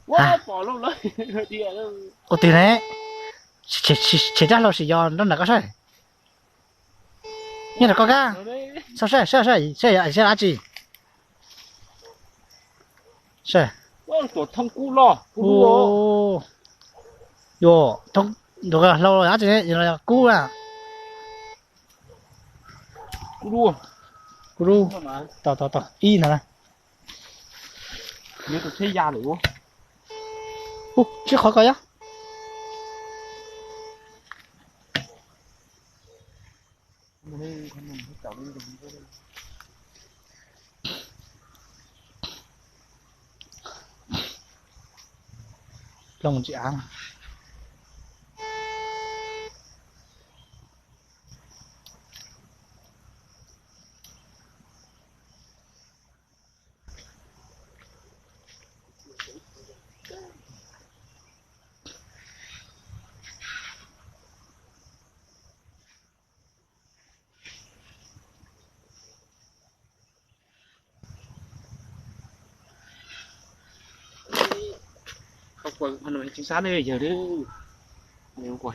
Ua twg ne? Tshem rab hlau sim yos nrog nram koj saib. Nyob nram koj kab. Saib saib saib saib yog dab tsi. Saib. Yuav, hlau dab tsi, kub na. Kub, tau tau tau ib ntag na. Ub, tsib qhov ko yog. Plooj tsis av. Tsis sab ne yawg, kuv